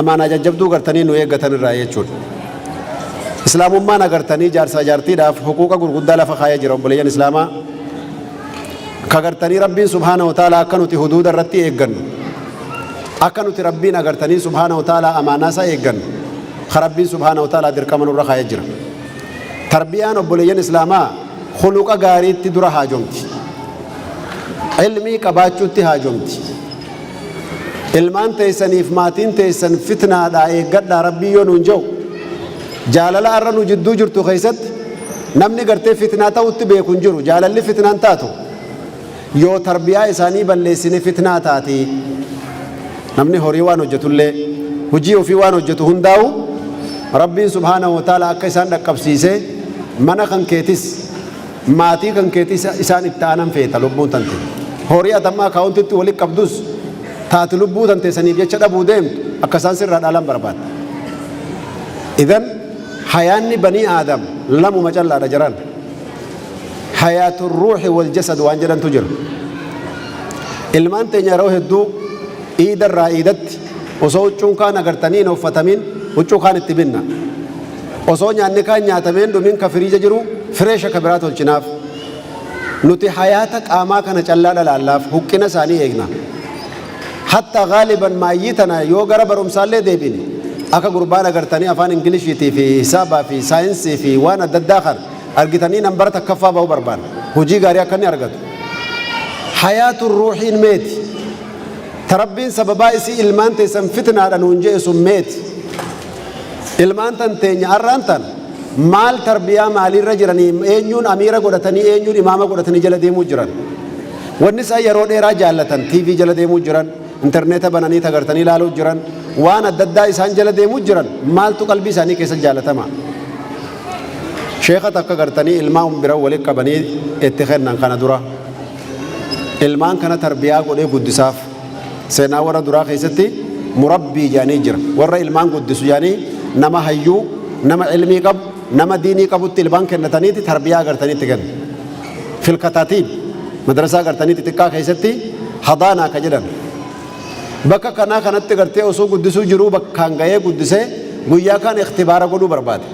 Amaanaa jajjabduu gartanii nu eeggatan irraa jechuudha. Islaamummaan agartanii jaarsaa jaartiidhaaf huquuqa gurguddaa lafa kaayee jira, obboleeyyan Islaamaa. Ka gartanii Rabbiin subhaanahu wa ta'ala akka nuti huduuda irratti eeggannu, akka nuti Rabbiin agartanii subhaanahu wa ta'ala amaanaa isaa eeggannu, ka Rabbiin subhaanahu wa ta'ala dirqama nurra kaayee jira. Tarbiyaan, obboleeyyan Islaamaa, khuluqa gaariitti dura haajomti. Ilmii qabaachuutti haajomti. Ilmaan teessaniif maatiin teessan fitnaadhaa eeggadhaa Rabbii yoo nuun jedhu, jaalala arra nu jidduu jirtu keessatti namni gartee fitnaa ta'utti beeku hin jiru. Jaalalli fitnaan taatu, yoo tarbiyaa isaanii balleessine fitnaa taati. Namni horii waan hojjetullee, hojii ofii waan hojjetu hundaa'u, Rabbiin subhaanahu wa ta'ala akka isaan dhaqqabsiise mana kan keetis maatii kan keetis isaan itti aanan feeta. Lubbuun tante, horii atamma akaawuntitti walitti qabdus taati, lubbuu tante saniif jecha dhabuu deemtu akka isaan sirraa dhaalan barbaadda. Idan hayaanni banii Aadam lamuma callaadha jiran. Hayaatu ruuxi wal jasad waan jedhantu jira. Ilmaan teenya yeroo hedduu iida irraa iidatti osoo huccuun kaan agartanii hin uffatamin huccuu kaan itti binna. Osoo nyaanni kaan nyaatameen dhumin ka firiija jiru fresh ka biraa tolchinaaf. Nuti hayaata qaamaa kana callaa dhalaallaaf, huqqina isaanii eegna. Hatta gaaliban maayyii tana yoo gara barumsaallee deebine, akka gurbaan agartanii afaan Ingilishiitii fi hisaabaa fi saayinsii fi waan adda addaa kana argitanii nambara takkaffaa ba'uu barbaanna. Hojii gaarii akka inni argatu. Hayaatu ruuxiin meeti? Ta Rabbiin sababaa isii ilmaan teessan fitnaadha nuun je'e sun meeti? Ilmaan tan teenya arraan tan maal tarbiyaa maaliirra jiranii, eenyuun amiira godhatanii, eenyuun imaama godhatanii jala deemuu jiran? Wanni isaan yeroo dheeraa jaallatan, TV jala deemuu jiran, intarneeta bananii tagartanii ilaaluu jiran, waan adda addaa isaan jala deemuu jiran, maaltu qalbii isaanii keessa jaalatama? Sheeka takka gartanii ilmaan bira walitti qabanii itti kennan. Kana dura ilmaan kana tarbiyaa godhee guddisaaf. Seenaa warra duraa keessatti murabbii jedhanii jira, warra ilmaan guddisu jedhanii, nama hayyuu, nama ilmii qabu, nama diinii qabutti ilmaan kennataniiti tarbiyaa agartaniitti kennu. Filkataatiib madrasaa agartanii xixiqqaa keessatti hadaanaa ka jedhan bakka kanaa kanatti gartee osoo guddisuu jiruu bakkaan ga'ee guddisee guyyaa kaan ikhtibaara godhuu barbaade.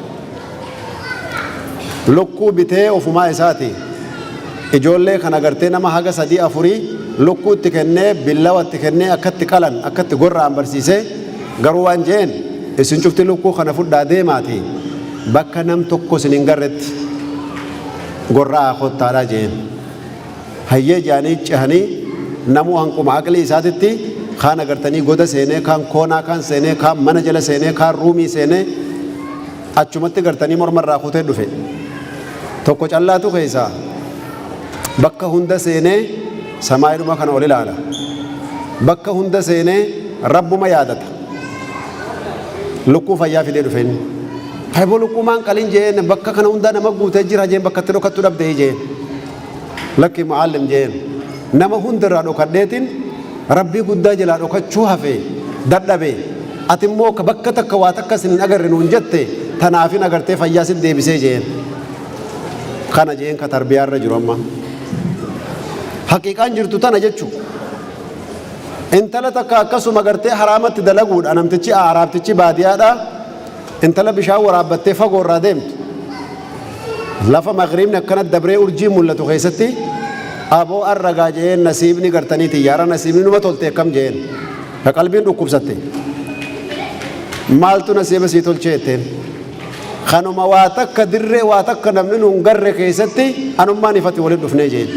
Lukkuu bitee ofumaa isaati ijoollee kana gartee nama haga sadii afurii lukkuu itti kennee, billawa itti kennee, akkatti qalan, akkatti gorra'an barsiisee, garuu waan jeen, "Isin cufti lukkuu kana fudhaa deemaati bakka nam tokko isin hin garretti gorra'aa kottaadhaa" jeen. Hayyee jedhanii cehanii namuu hanquma aqlii isaatitti kaan agartanii goda seenee, kaan koonaa kaan seenee, kaan mana jala seenee, kaan ruumii seenee, achumatti gartanii morma irraa kutee dhufe. Tokko callaatu keessaa bakka hunda seenee samaayidhuma kana ol ilaala, bakka hunda seenee Rabbuma yaadata. Lukkuu fayyaa fidee dhufe inni. "Hayboo, lukkuu maan qalin?" jeen. "Bakka kana hundaa nama guutee jira" jeen. "Bakka itti dhokattu dhabdee" jeen. "Lakki mu'allim" jeen, "nama hundarraa dhokadheetiin Rabbii guddaa jalaa dhokachuu hafe dadhabe. Ati immoo bakka takka waa takka isin hin agarre nuun jette, tanaafin agartee fayyaa sit deebisee" jeen. Kana jeen ka tarbiyaa irra jiru amma haqiiqaan jirtu tana jechu. Intala takka akkasuma gartee haraamatti dalaguudha. Namtichi aaraabtichi baadiyaadha, intala bishaan waraabbattee fagoo irraa deemtu, lafa magriibni akkana dabree urjii mul'atu keessatti, "Aboo, arragaa" jeen, "nasiibni gartanii xiyyaara, nasiibni numa tolte, akkam?" jeen. Ka qalbiin dhukkubsatte, "Maaltu nasiiba sii tolchee?" jetteen. "Kanuma waa takka dirree waa takka namni nuun garre keessatti anummaan ifatti walitti dhufnee" jeen.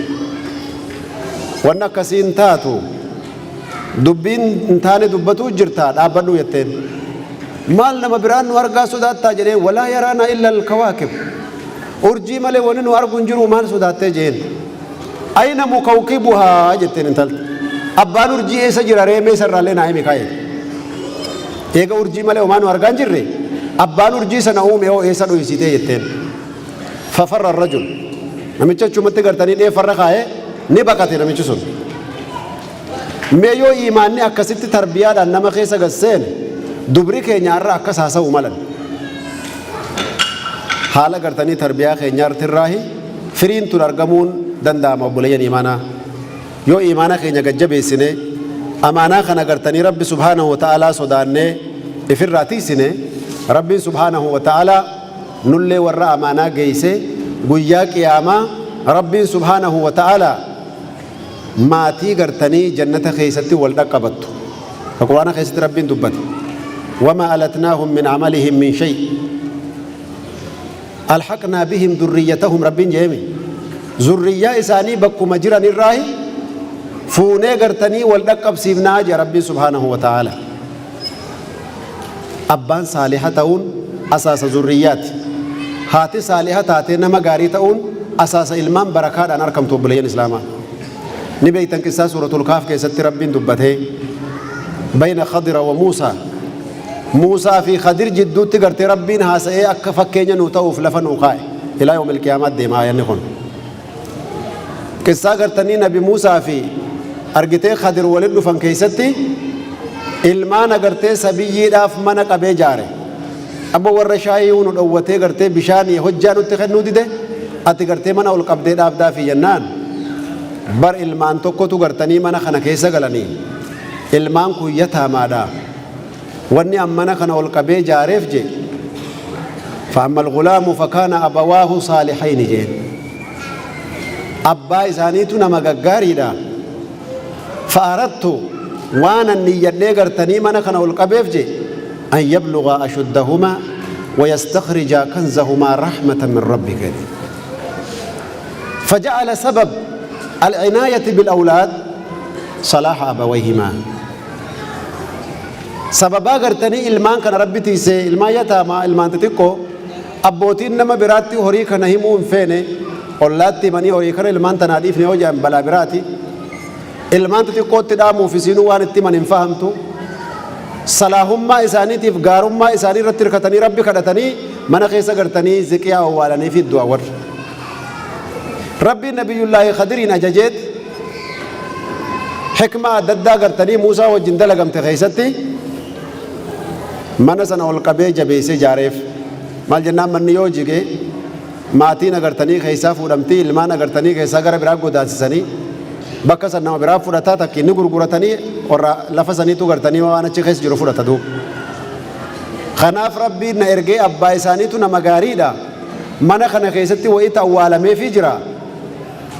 "Wanni akkasii hin taatu, dubbiin hin taane dubbatuu jirta, dhaabbadhu" jetteen. "Maal, nama biraan nu argaa sodaattaa?" jedheen. "Walaa yaraana illa alkawaakib, urjii malee wani nu argu hin jiru, maal sodaattee?" jeen. "Ayna mukawkibuhaa?" jetteen intalti. "Abbaan urjii eessa jira ree? Mee sarraallee naa himi kaa'e. Eega urjii malee homaa nu argaa hin jirre, abbaan urjii sana uume hoo eessa dhoysitee?" jetteen. Fafarra rajul, namicha achumatti gartanii dheeffarra kaa'e, ni baqate namichi sun. Mee yoo imaanni akkasitti tarbiyaadhaan nama keessa gad seene, dubri keenya har'a akkas haasa'u malan. Haala gartanii tarbiyaa keenyaartirraahi firiin tun argamuun danda'ama. Obboleeyyan imaanaa, yoo imaana keenya gad jabeessine, amaanaa kana gartanii Rabbi subhaanahu wa ta'aalaa sodaannee ifirraa tiisine, Rabbiin subhaanahu wa ta'aalaa nullee warra amaanaa geeyse, guyyaa qiyaamaa Rabbiin subhaanahu wa ta'aalaa maatii gartanii jannata keeysatti wal dhaqqabattu ka Qur'aana keessatti Rabbiin dubbate, wamaa alatnaahum min amalihim min shay alhaqnaa bihim durriyyatahum. Rabbiin je'emi zurriyyaa isaanii bakkuma jiran irraahi fuunee gartanii wal dhaqqabsiifnaa jedha Rabbiin subhaanahu wa ta'aala. Abbaan saaliha ta'uun asaasa zurriyyaati. Haati saaliha taatee nama gaarii ta'uun asaasa ilmaan barakaadhaan arkamtu. Obboleeyyan islaamaa, ni beeytan qissaa suuratul kaaf keessatti Rabbiin dubbatee bayna Khadira wa Muusaa, Muusaa fi Khadir jidduutti gartee Rabbiin haasa'ee akka fakkeenya nuu ta'uuf lafa nuu kaa'e. Ilaa yoomil qiyaamaat deema aayanni kun. Qissaa gartanii Nabi Muusaa fi argitee Khadir walin dhufan keessatti ilmaan agartee sabiyyiidhaaf mana qabee jaare. Abbo, warra shaayii nu dhowwatee gartee bishaanii hojjaa nutti kennuu dide, ati gartee mana ol qabdee dhaabdaa fi jennaan, bar ilmaan tokkotu gartanii mana kana keessa galanii, ilmaan kun yataamaadha. Wanni an mana kana ol qabee jaareef je, فأما الغلام فكان أبواه صالحين jeen, abbaa isaaniitu nama gaggaariidha. فأردت waan an niyyadhee gartanii mana kana ol qabeef je, أن يبلغا أشدهما ويستخرجا كنزهما رحمة من ربك. فجعل سبب العناية بالأولاد صلاح أبويهما. Sababaa gartanii ilmaan kana Rabbi tiisee, ilmaan yataamaa, ilmaan xixiqqoo, abbootiin nama biraatti horii kana himuu hin feene. Ollaatti himanii horii kana ilmaan tanaa dhiifne yoo jedhan balaa biraati. Ilmaan xixiqqootti dhaamuuf isiinuu waan itti himan hin fahamtu. Salaahummaa isaaniitiif gaarummaa isaanii irratti hirkatanii Rabbi kadhatanii mana keessa gartanii ziqiyaa owwaalanii fi du'a warra. Rabbiin Nabiyyullaahi Khadiriin ajajeet xikmaa adda addaa gartanii Muusaa wajjin dalagamte keessatti mana sana ol qabee jabeessee ijaareef. Maal jennaan, manni yoo jige maatiin agartanii keessaa fuudhamtii, ilmaan agartanii keessaa gara biraa godaansisanii, bakka san nama biraa fudhataa, takki inni gurguratanii warra lafa saniitu gartanii waan achi keessa jiru fudhata duuba. Kanaaf Rabbiin na ergee, abbaa isaaniitu nama gaariidha. Mana kana keessatti wayita awwaalameefii jira.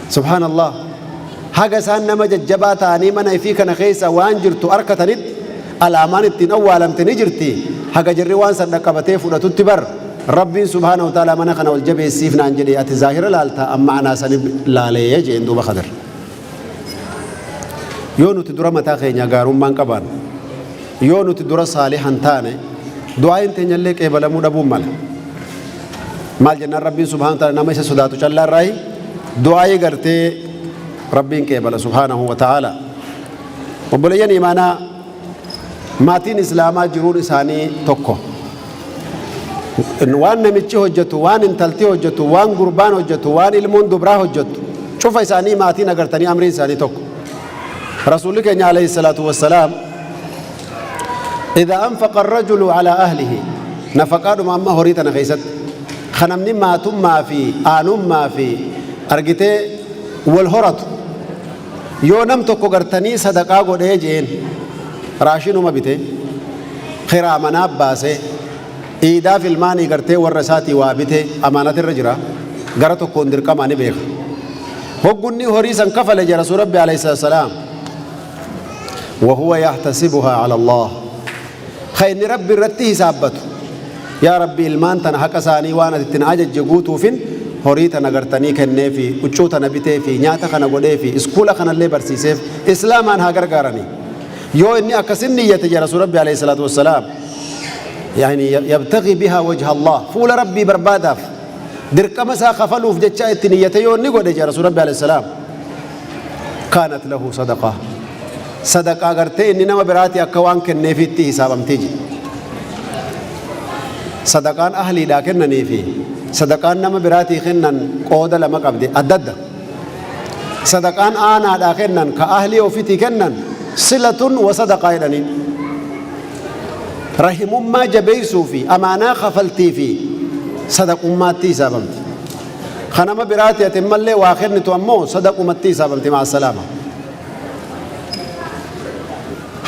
Subhaanallah. Haga isaan nama jajjabaa ta'anii mana ifii kana keessa waan jirtu arkatanitti alaamaan ittiin awwaalamte ni jirti. Haga jirri waan san dhaqqabatee fudhatutti bar Rabbiin subhaanahu wa ta'ala mana kana ol jabeessiif naan jedhe, ati zaahira laalta, amma anaa sani laalee jeen duuba Khadir. Yoo nuti dura mataa keenya gaarummaan qabaan, yoo nuti dura saalihan taane, du'aayin teenyallee qeebalamuu dhabuun mala. Maal jennaan, Rabbiin subhaanahu wa ta'ala nama isa sodaatu callaarraayi du'aayii gartee Rabbiin qeebala subhaanahu wa ta'ala. Obboleeyyan imaanaa, maatiin islaamaa jiruun isaanii tokko. Waan namichi hojjetu, waan intalti hojjetu, waan gurbaan hojjetu, waan ilmoon dubraa hojjettu, cufa isaanii maatiin agartanii amriin isaanii tokko. Rasuulli keenya alayhi salaatu wassalaam, إذا أنفق الرجل على أهله, nafaqaadhuma amma horii tana keessatti kan namni maatummaa fi aanummaa fi argitee wal horatu, yoo nam tokko gartanii sadaqaa godhee jeen, raashinuma bite, kiraa manaa baasee, iidaaf ilmaanii gartee warra isaatii waa bite, amaanatirra jira, gara tokkoon dirqamaa ni beeka. Hoggunni horii san kafale jira Rasuul Rabbi alayhi salaam, وهو يحتسبها على الله, خيني ربي irratti hisaabbatu, yaa Rabbi, ilmaan tana haqa isaanii waan ati ittiin ajajje guutuufin horii tana gartanii kenneefi, huccuu tana biteefi, nyaata kana godheefi, iskuula kanallee barsiiseef, islaamaan haa gargaaranii, yoo inni akkasin niyyate jira Rasuul Rabbi alayhi salaatu wassalaam, يعني يبتغي بها وجه الله, fuula Rabbii barbaadaaf, dirqama isaa kafaluuf jecha itti niyyate yoo inni godhe jira Rasuul Rabbi alayhi salaam, كانت له صدقة, sadaqaa gartee inni nama biraati akka waan kenneefitti hisaabamtee jira. Sadaqaan ahliidhaa kennanii fi sadaqaan nama biraatii kennan qooda lama qabdi, adda adda. Sadaqaan aanaadhaa kennan ka ahlii ofitii kennan صلة وصدقة jedhaniin. Rahimummaa jabeessuu fi amaanaa kafaltii fi sadaqummaatti hisaabamti. Ka nama biraati ati ammallee waa kennitu ammoo sadaqumatti hisaabamti. Ma'a salaama.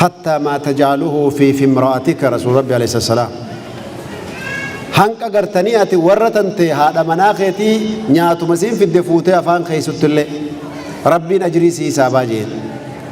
Hattaa maa taj'aluhu fi fi imra'atika Rasuul Rabbi alayhi salaam. Hanqa gartanii ati warra tante haadha manaa keetii nyaatuma siin fidde fuutee afaan keessuttillee Rabbiin ajrii sii hisaabaa jeen.